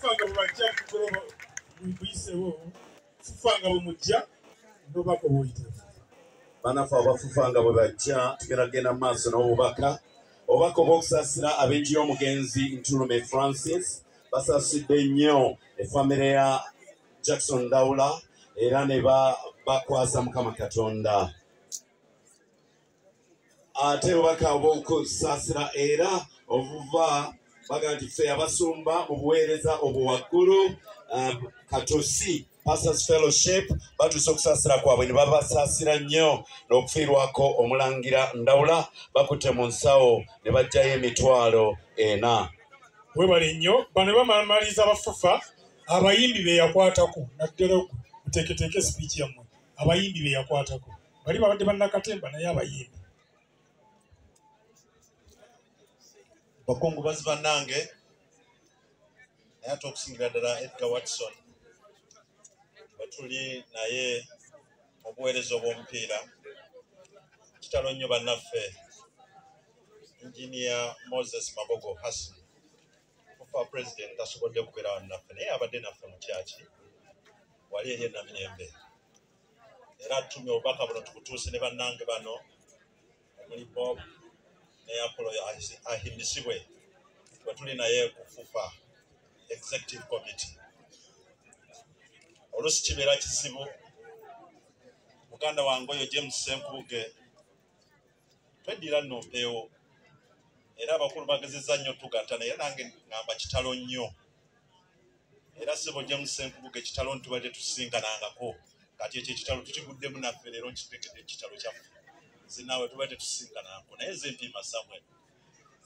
Abafufa nga bwe bajja kugoloba buyisewo, fufa nga bwe mujja n'obubaka obuyite. Bannaffe abafufa nga bwe bajja, tugenda kugenda mu maaso n'obubaka. Obubaka obw'okusaasira ab'enju y'omugenzi Ntulume Francis. Basaasidde nnyo efamire ya Jackson Ndawula era ne bakwasa Mukama Katonda. Ate obubaka obw'okusaasira era obuva baga nti ffe abasumba mu buweereza obwo waggulu, Katosi Pastors Fellowship batuuse okusaasira kwabwe ne babasaasira nnyo n'okufiirwako omulangira Ndawula. Bakutte mu nsawo ne baggyayo 400,000. Webale nnyo. Bano bamamaliza abafufa abayimbi be yakwatako, naddala muteeketeeke speech yammwe. Abayimbi be yakwatako bali babadde bannakatemba, naye abayimbi. Bakungubazi bannange, naye ate okusingira ddala Edgar Watson bwe tuli naye obuweereza obw'omupiira. Kitalo nnyo bannaffe, Engineer Moses Magogo Hassan, FUFA president, tasobodde kubeera wano naffe, naye abadde naffe mu kyaki wali eri enamirembe, era atumye obubaka buno tubutuuse ne bannange bano omuli Bob ne Apollo Ahimbisibwe bwe tuli naye ku FUFA executive committee. Oluusi kibeera kizibu, muganda wange oyo James Ssenkubuge, tweddira nno mpeewo, era abakulu bagezezza nnyo tugatta, naye nange ŋŋamba kitalo nnyo. Era ssebo James Ssenkubuge, kitalo nti tubadde tusisinkanangako, kati ekyo ekitalo tukiguddemu naffe leero, nkiteekedde ekitalo kyaffe. Nze naawe tubadde tusisinkanangako, naye nze Mpiima Samuel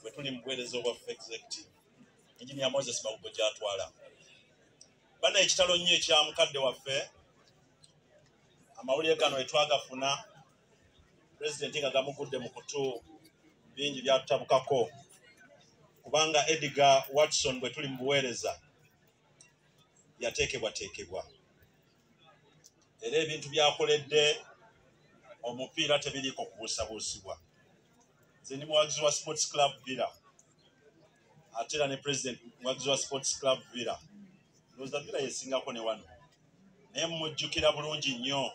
bwe tuli mu buweereza obwaffe executive, Engineer Moses Magogo gy'atwala. Bana, ekitalo nnyo ekya mukadde waffe. Amawulire gano wetwagafuna pulezidenti nga gamugudde mu kutu, bingi byatutabukako, kubanga Edgar Watson bwe tuli mu buweereza yateekebwateekebwa, era ebintu byakoledde omupiira tebiriiko kubuusabuusibwa. Nze ndi muwagizi wa Sports Club Villa, ate era ne president muwagizi wa Sports Club Villa. Ndowooza Villa yesingako ne wano, naye mumujjukira bulungi nnyo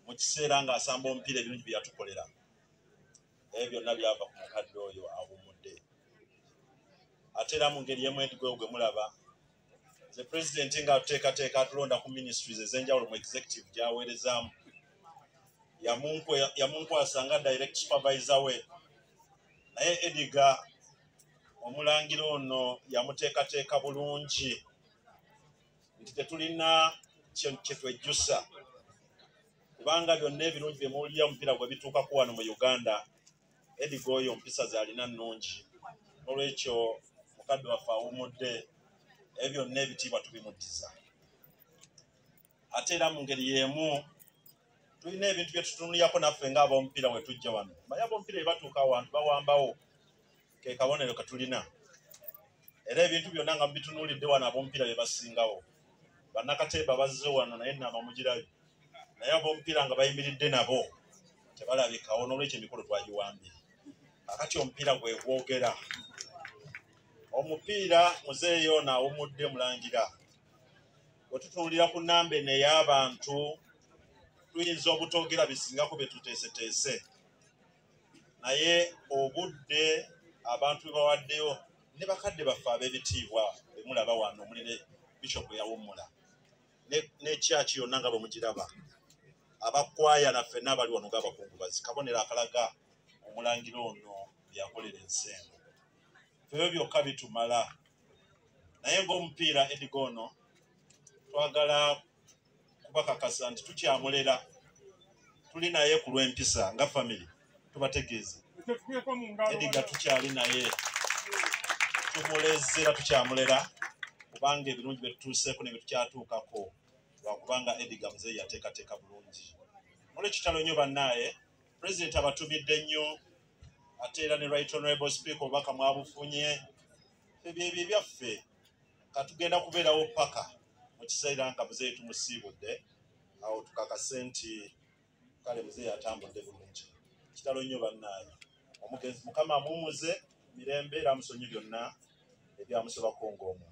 mu kiseera ng'asamba omupiira, ebirungi bye yatukolera, naye byonna byava ku mukadde oyo awummudde. Ate era mu ngeri emu Edgar gwe mulaba, nze pulezidenti ng'atuteekateeka atulonda ku ministries ez'enjawulo mu executive gy'aweerezaamu, yamunkwasa nga direct supervisor we, naye Edgar omulangira ono yamuteekateeka bulungi nti tetulina kye twejjusa, kubanga byonna ebirungi bye muwulira omupiira gwe bituukako wano mu Uganda, Edgar oyo mpisa z'alina nnungi. N'olwekyo mukadde waffe awummudde, ebyo byonna ebitiibwa tubimuddiza. Ate era mu ngeri y'emu tulina ebintu bye tutunulirako naffe ng'ab'omupiira we tujja wano. Maye ab'omupiira bwe batuuka awantu bawambawo, ke kabonero ke tulina, era ebintu byonna nga mubitunuulidde wano ab'omupiira bye basingawo. Bannakatemba bazze wano, naye nnaama mugirabye, naye ab'omupiira nga bayimiridde nabo tebalabikawo. N'olwekyo emikolo twagiwambye. Akati omupiira gwe gwogera omupiira, muzeeyi ono awummudde mulangira, bwe tutunuulira ku nnamba eno ey'abantu, tuyinza obutoogera bisingako bye tuteeseteese, naye obudde abantu bwe bawaddeyo ne bakadde baffe ab'ebitiibwa bemulaba wano, omuli ne bishop eyawummula n'ekyaki yonna nga bwe mugiraba, abakwaya naffe n'abali wano ng'abakungubazi, kabonero akalaga omulangira ono byakolera ensi eno. Ebyo byokka bitumala, naye ng'omupiira Edgar ono twagala kubakakasa nti tukyamulera, tuli naye ku lw'empisa nga family. Tubategeeze, Edgar tukyali naye, tumuleze era tukyamulera, kubanga ebirungi bye tutuuseeko ne bye tukyatuukako lwakubanga Edgar muzeeyi yateekateeka bulungi. Nolwekitalo nnyo bannaaye, pulezidenti abatumidde nnyo, ate era ne right honorable speaker obubaka mwabufunye. Ebyo ebyo ebyaffe katugenda kubeerawo paka mu kiseera nga muzeeyi tumusiibudde, awo tukakase nti kale muzeeyi atambudde bulungi. Kitalo nnyo bannaaye, omugenzi Mukama amuwumuze mirembe era amusonyi byonna ebyamusobako ng'omuntu.